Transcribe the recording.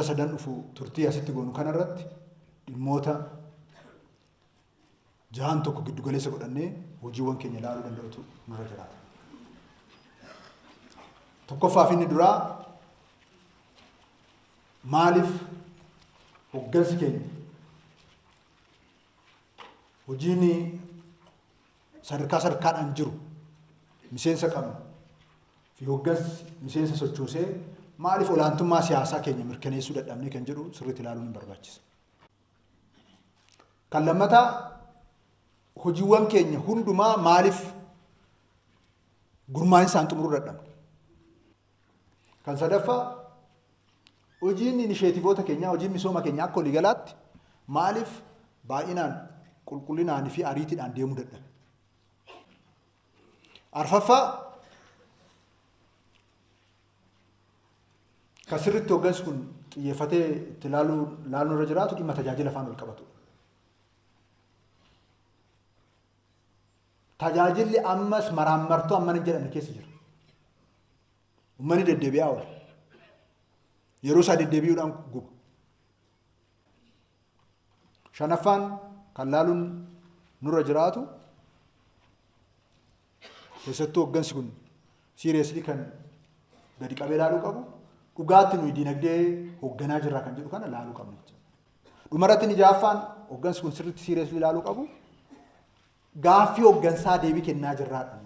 Guyyoota sadan dhufu turtii asitti goonu kanarratti dhimmoota jahan tokko giddu galeessa godhannee hojiiwwan keenya ilaaluu danda'utu nurra jiraata. Tokkoffaa fi inni duraa, maaliif hoggansi keenya hojiin sadarkaa sadarkaadhaan jiru miseensa qabnu fi hoggansi miseensa sochoosee maaliif olaantummaa siyaasaa keenya mirkaneessuu dadhabnee kan jedhu sirriitti ilaaluun hin barbaachisa. Kan lammataa, hojiiwwan keenya hundumaa maaliif gurmaa'insaan xumuruu dadhabne? Kan sadaffaa, hojiin inisheetivoota keenyaa, hojiin misooma keenyaa akka waliigalaatti maaliif baay'inaan, qulqullinaan fi ariitiidhaan deemuu dadhabe? Arfaffaa, kan sirriitti hoggansi kun xiyyeeffatee itti ilaaluu irra jiraatu dhimma tajaajila faana wal qabatudha. Tajaajilli ammas maraammartoo ammana hin jedhamne keessa jira. Uummanni deddeebi'aa oola. Yeroo isaa deddeebi'uudhaan guba. Shanaffaan kan laaluun nurra jiraatu, keessattuu hoggansi kun seriously kan gadi qabee laaluu qabu, dhugaatti nuyi dinagdee hogganaa jirra kan jedhu kana laaluu qabna jechuudha. Dhumarratti inni ja'affaan hoggansi kun sirriitti seriously laaluu qabu, gaaffii hoggansaa deebii kennaa jirraadha.